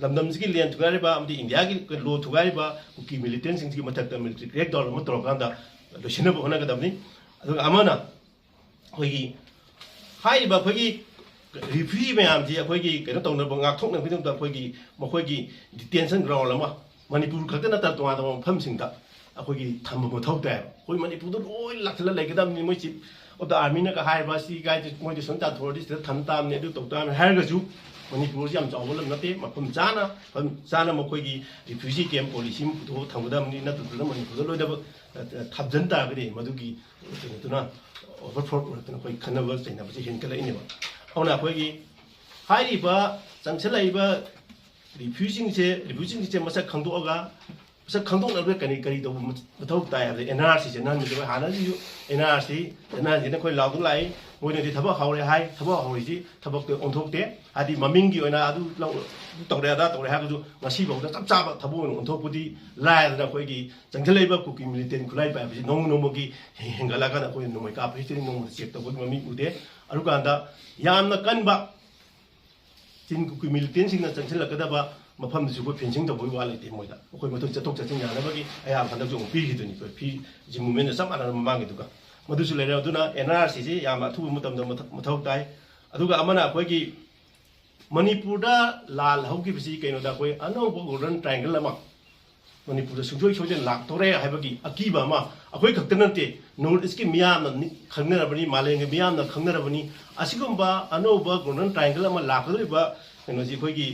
ꯂꯝꯗꯝꯁꯤꯒꯤ ꯂꯦꯟ ꯊꯨꯒꯥꯏꯔꯤꯕ ꯑꯃꯗꯤ ꯏꯟꯗꯤꯌꯥꯒꯤ ꯂꯣ ꯊꯨꯒꯥꯏꯔꯤꯕ ꯀꯨꯀꯤ ꯃꯤꯂꯤꯇꯦꯟꯁꯤꯡꯁꯤꯒꯤ ꯃꯊꯛꯇ ꯃꯤꯂꯤꯇꯔꯤ ꯀ꯭ꯔꯦꯛ ꯗꯥꯎꯟ ꯑꯃ ꯇꯧꯔꯀꯥꯟꯗ ꯂꯣꯏꯁꯤꯟꯅꯕ ꯍꯣꯠꯅꯒꯗꯕꯅꯤ꯫ ꯑꯗꯨꯒ ꯑꯃꯅ ꯑꯩꯈꯣꯏꯒꯤ ꯍꯥꯏꯔꯤꯕ ꯑꯩꯈꯣꯏꯒꯤ ꯔꯤꯐ꯭ꯌꯨꯖꯤ ꯃꯌꯥꯝꯁꯤ ꯑꯩꯈꯣꯏꯒꯤ ꯀꯩꯅꯣ ꯇꯧꯅꯕ, ꯉꯥꯛꯊꯣꯛꯅꯕꯒꯤꯗꯃꯛꯇ ꯑꯩꯈꯣꯏꯒꯤ ꯃꯈꯣꯏꯒꯤ ꯗꯤꯇꯦꯟꯁꯟ ꯒ꯭ꯔꯥꯎꯟ ꯑꯃ ꯃꯅꯤꯄꯨꯔ ꯈꯛꯇ ꯅꯠꯇꯅ ꯇꯣꯉꯥꯟ ꯇꯣꯉꯥꯟꯕ ꯃꯐꯝꯁꯤꯡꯗ ꯑꯩꯈꯣꯏꯒꯤ ꯊꯝꯕ ꯃꯊꯧ ꯇꯥꯏꯕ꯫ ꯑꯩꯈꯣꯏ ꯃꯅꯤꯄꯨꯔꯗ ꯂꯣꯏ ꯂꯥꯛꯁꯤꯜꯂ ꯂꯩꯒꯗꯕꯅꯤ꯫ ꯃꯣꯏ ꯆꯤꯐ ꯑꯣꯐ ꯗ ꯑꯥꯔꯃꯤꯅꯒ ꯍꯥꯏꯔꯤꯕ ꯁꯤ ꯀꯥꯏꯗ ꯃꯣꯏꯗ ꯁꯨꯝ ꯇꯥꯟꯊꯣꯛꯑꯗꯤ ꯁꯤꯗ ꯊꯝ ꯇꯥꯕꯅꯤ, ꯑꯗꯨ ꯇꯧ ꯇꯥꯕꯅꯤ ꯍꯥꯏꯔꯒꯁꯨ ꯃꯅꯤꯄꯨꯔꯁꯤ ꯌꯥꯝ ꯆꯥꯎꯕ ꯂꯝ ꯅꯠꯇꯦ꯫ ꯃꯐꯝ ꯆꯥꯅ, ꯃꯐꯝ ꯆꯥꯅ ꯃꯈꯣꯏꯒꯤ ꯔꯤꯐ꯭ꯌꯨꯖꯤ ꯀꯦꯝ ꯄꯣꯂꯤꯁꯤ ꯑꯃ ꯄꯨꯊꯣꯛꯑ ꯊꯝꯒꯗꯕꯅꯤ꯫ ꯅꯠꯇꯗꯅ ꯃꯅꯤꯄꯨꯔꯗ ꯂꯣꯏꯅꯃꯛ, ꯑ, ꯊꯝꯖꯤꯟ ꯇꯥꯔꯒꯗꯤ ꯃꯗꯨꯒꯤ ꯀꯩꯅꯣꯗꯨꯅ ꯑꯣꯚꯔꯐ꯭ꯂꯣ ꯑꯣꯏꯔꯛꯇꯅ ꯑꯩꯈꯣꯏ ꯈꯟꯅꯕ ꯆꯩꯅꯕꯁꯦ ꯍꯦꯟꯒꯠꯂꯛꯏꯅꯦꯕ꯫ ꯑꯗꯨꯅ ꯑꯩꯈꯣꯏꯒꯤ ꯍꯥꯏꯔꯤꯕ ꯆꯪꯁꯤꯜꯂꯛꯏꯕ ꯔꯤꯐ꯭ꯌꯨꯖꯤꯁꯤꯡꯁꯦ, ꯔꯤꯐ꯭ꯌꯨꯖꯤꯁꯤꯡꯁꯦ ꯃꯁꯛ ꯈꯪꯗꯣꯛꯑꯒ ꯃꯁꯛ ꯈꯪꯗꯣꯛꯅꯕ ꯀꯔꯤ ꯀꯔꯤ ꯇꯧꯕ ꯃꯊꯧ ꯇꯥꯏ ꯍꯥꯏꯕꯗ, ꯑꯦꯟ ꯑꯥꯔ ꯁꯤ ꯆꯠꯅꯍꯟꯕꯁꯦ ꯑꯩꯈꯣꯏ ꯍꯥꯟꯅꯗꯒꯤꯁꯨ ꯑꯦꯟ ꯑꯥꯔ ꯁꯤ ꯆꯠꯅꯍꯟꯁꯦꯅ ꯑꯩꯈꯣꯏ ꯂꯥꯎꯗꯨꯅ ꯂꯥꯛꯏ꯫ ꯃꯣꯏꯅꯗꯤ ꯊꯕꯛ ꯍꯧꯔꯦ ꯍꯥꯏ, ꯊꯕꯛ ꯍꯧꯔꯤꯁꯤ ꯊꯕꯛꯇ ꯑꯣꯟꯊꯣꯛꯇꯦ꯫ ꯍꯥꯏꯗꯤ ꯃꯃꯤꯡꯒꯤ ꯑꯣꯏꯅ ꯑꯗꯨ ꯂꯧ-, ꯑꯗꯨ ꯇꯧꯔꯦ ꯑꯗꯥ ꯇꯧꯔꯦ ꯍꯥꯏꯕꯗꯨ ꯉꯁꯤꯐꯥꯎꯗ ꯆꯞ ꯆꯥꯕ ꯊꯕꯛ ꯑꯣꯏꯅ ꯑꯣꯟꯊꯣꯛꯄꯗꯤ ꯂꯥꯏꯔꯗꯅ, ꯑꯩꯈꯣꯏꯒꯤ ꯆꯪꯁꯤꯜꯂꯛꯏꯕ ꯀꯨꯀꯤ ꯃꯤꯂꯤꯇꯦꯟ ꯈꯨꯠꯂꯥꯏ ꯄꯥꯏꯕꯁꯤ ꯅꯣꯡꯃ ꯅꯣꯡꯃꯒꯤ ꯍꯦꯟꯒꯠꯂꯛꯑꯀꯥꯟꯗ ꯑꯩꯈꯣꯏꯅ ꯅꯣꯡꯃꯩ ꯀꯥꯞꯄ ꯍꯤꯁꯇ꯭ꯔꯤ ꯅꯣꯡꯃꯗ ꯆꯦꯛ ꯇꯧꯕꯒꯤ ꯃꯃꯤꯡ ꯎꯗꯦ꯫ ꯑꯗꯨꯀꯥꯟꯗ ꯌꯥꯝꯅ ꯀꯟꯕ ꯆꯤꯟ ꯀꯨꯀꯤ ꯃꯤꯂꯤꯇꯦꯟꯁꯤꯡꯅ ꯆꯪꯁꯤꯜꯂꯛꯀꯗꯕ ꯃꯐꯝꯗꯨꯁꯨ ꯑꯩꯈꯣꯏ ꯐꯦꯟꯁꯤꯡ ꯇꯧꯕꯒꯤ ꯋꯥ ꯂꯩꯇꯦ꯫ ꯃꯣꯏꯗ ꯑꯩꯈꯣꯏ ꯃꯊꯛ ꯆꯠꯊꯣꯛ ꯆꯠꯁꯤꯟ ꯌꯥꯅꯕꯒꯤ ꯑꯌꯥꯕ ꯍꯟꯗꯛꯁꯨ ꯑꯃꯨꯛ ꯄꯤꯈꯤꯗꯨꯅꯤ, ꯑꯩꯈꯣꯏ ꯐ꯭ꯔꯤ ꯖꯤ ꯃꯨꯚꯃꯦꯟꯗ ꯆꯞ ꯃꯥꯟꯅꯅ ꯃꯃꯥꯡꯒꯤꯗꯨꯒ꯫ ꯃꯗꯨꯁꯨ ꯂꯩꯔꯦ꯫ ꯑꯗꯨꯅ ꯑꯦꯟ ꯑꯥꯔ ꯁꯤꯁꯤ ꯌꯥꯝꯅ ꯑꯊꯨꯕ ꯃꯇꯝꯗ ꯃꯊ-, ꯃꯊꯧ ꯇꯥꯏ꯫ ꯑꯗꯨꯒ ꯑꯃꯅ ꯑꯩꯈꯣꯏꯒꯤ ꯃꯅꯤꯄꯨꯔꯗ ꯂꯥꯜ ꯍꯧꯈꯤꯕꯁꯤ ꯀꯩꯅꯣꯗ, ꯑꯩꯈꯣꯏ ꯑꯅꯧꯕ ꯒꯣꯜꯗꯟ ꯇ꯭ꯔꯥꯏꯡꯒꯜ ꯑꯃ ꯃꯅꯤꯄꯨꯔꯗ ꯁꯨꯡꯁꯣꯏ ꯁꯣꯏꯗꯅ ꯂꯥꯛꯇꯧꯔꯦ ꯍꯥꯏꯕꯒꯤ ꯑꯀꯤꯕ ꯑꯃ ꯑꯩꯈꯣꯏ ꯈꯛꯇ ꯅꯠꯇꯦ, ꯅꯣꯔꯠ ꯏꯁꯀꯤ ꯃꯤꯌꯥꯝꯅ ꯅꯤ-, ꯈꯪꯅꯔꯕꯅꯤ, ꯃꯥꯂꯦꯝꯒꯤ ꯃꯤꯌꯥꯝꯅ ꯈꯪꯅꯔꯕꯅꯤ꯫ ꯑꯁꯤꯒꯨꯝꯕ ꯑꯅꯧꯕ ꯒꯣꯜꯗꯟ ꯇ꯭ꯔꯥꯏꯡꯒꯜ ꯑꯃ ꯂꯥꯛꯀꯗꯧꯔꯤꯕ ꯀꯩꯅꯣꯁꯤ, ꯑꯩꯈꯣꯏꯒꯤ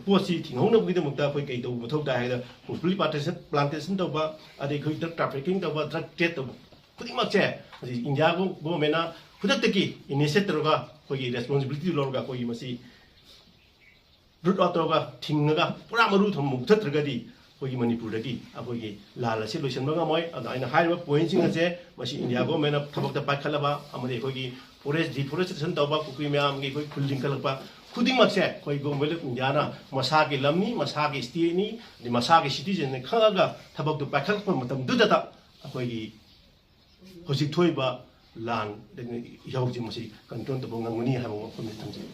ꯄꯣꯠꯁꯤ ꯊꯤꯡꯍꯧꯅꯕꯒꯤꯗꯃꯛꯇ ꯑꯩꯈꯣꯏ ꯀꯩ ꯇꯧꯕ ꯃꯊꯧ ꯇꯥꯏ ꯍꯥꯏꯗ, ꯄꯣꯄꯨꯂꯔ ꯄ꯭ꯂꯥꯟꯇꯦꯁꯟ, ꯄ꯭ꯂꯥꯟꯇꯦꯁꯟ ꯇꯧꯕ, ꯑꯗꯩ ꯑꯩꯈꯣꯏ ꯗ꯭ꯔꯒ ꯇ꯭ꯔꯥꯐꯤꯀꯤꯡ ꯇꯧꯕ, ꯗ꯭ꯔꯒ ꯇ꯭ꯔꯦꯠ ꯇꯧꯕ ꯈꯨꯗꯤꯡꯃꯛꯁꯦ ꯍꯧꯖꯤꯛ ꯏꯟꯗꯤꯌꯥ ꯒꯣ-, ꯒꯣꯚꯔꯟꯃꯦꯟꯅ ꯈꯨꯗꯛꯇꯒꯤ ꯏꯅꯤꯁꯤꯌꯦꯠ ꯇꯧꯔꯒ, ꯑꯩꯈꯣꯏꯒꯤ ꯔꯦꯁꯄꯣꯟꯁꯤꯕꯤꯂꯤꯇꯤ ꯂꯧꯔꯒ, ꯑꯩꯈꯣꯏꯒꯤ ꯃꯁꯤ ꯔꯨꯠ ꯑꯥꯎꯠ ꯇꯧꯔꯒ, ꯊꯤꯡꯉꯒ, ꯄꯨꯔꯥ ꯃꯔꯨ ꯊꯝ-, ꯃꯨꯊꯠꯇ꯭ꯔꯒꯗꯤ ꯑꯩꯈꯣꯏꯒꯤ ꯃꯅꯤꯄꯨꯔꯗꯒꯤ ꯑꯩꯈꯣꯏꯒꯤ ꯂꯥꯜ ꯑꯁꯤ ꯂꯣꯏꯁꯤꯟꯕ ꯉꯝꯃꯣꯏ꯫ ꯑꯗꯣ ꯑꯩꯅ ꯍꯥꯏꯔꯤꯕ ꯄꯣꯏꯟꯁꯤꯡ ꯑꯁꯦ ꯃꯁꯤ ꯏꯟꯗꯤꯌꯥ ꯒꯣꯚꯔꯟꯃꯦꯟꯅ ꯊꯕꯛꯇ ꯄꯥꯏꯈꯠꯂꯕ ꯑꯃꯗꯤ ꯑꯩꯈꯣꯏꯒꯤ ꯐꯣꯔꯦꯁ ꯗꯤꯐꯣꯔꯦꯁꯇꯦꯁꯟ ꯇꯧꯕ, ꯀꯨꯀꯤ ꯃꯌꯥꯝꯒꯤ ꯑꯩꯈꯣꯏ ꯈꯨꯜ ꯂꯤꯡꯈꯠꯂꯛꯄ ꯈꯨꯗꯤꯡꯃꯛꯁꯦ ꯑꯩꯈꯣꯏ ꯒꯣꯚꯔꯟꯃꯦꯟ ꯑꯣꯐ ꯏꯟꯗꯤꯌꯥꯅ ꯃꯁꯥꯒꯤ ꯂꯝꯅꯤ, ꯃꯁꯥꯒꯤ ꯁ꯭ꯇꯦꯠꯅꯤ, ꯑꯗꯩ ꯃꯁꯥꯒꯤ ꯁꯤꯇꯤꯖꯟꯅꯤ ꯈꯪꯉꯒ ꯊꯕꯛꯇꯨ ꯄꯥꯏꯈꯠꯂꯛꯄ ꯃꯇꯝꯗꯨꯗꯇ ꯑꯩꯈꯣꯏꯒꯤ ꯍꯧꯖꯤꯛ ꯊꯣꯛꯏꯕ ꯂꯥꯟ ꯏꯍꯧꯁꯤꯡ ꯃꯁꯤ ꯀꯟꯇ꯭ꯔꯣꯜ ꯇꯧꯕ ꯉꯝꯒꯅꯤ ꯍꯥꯏꯕ ꯋꯥꯐꯝꯁꯤ ꯊꯝꯖꯩ꯫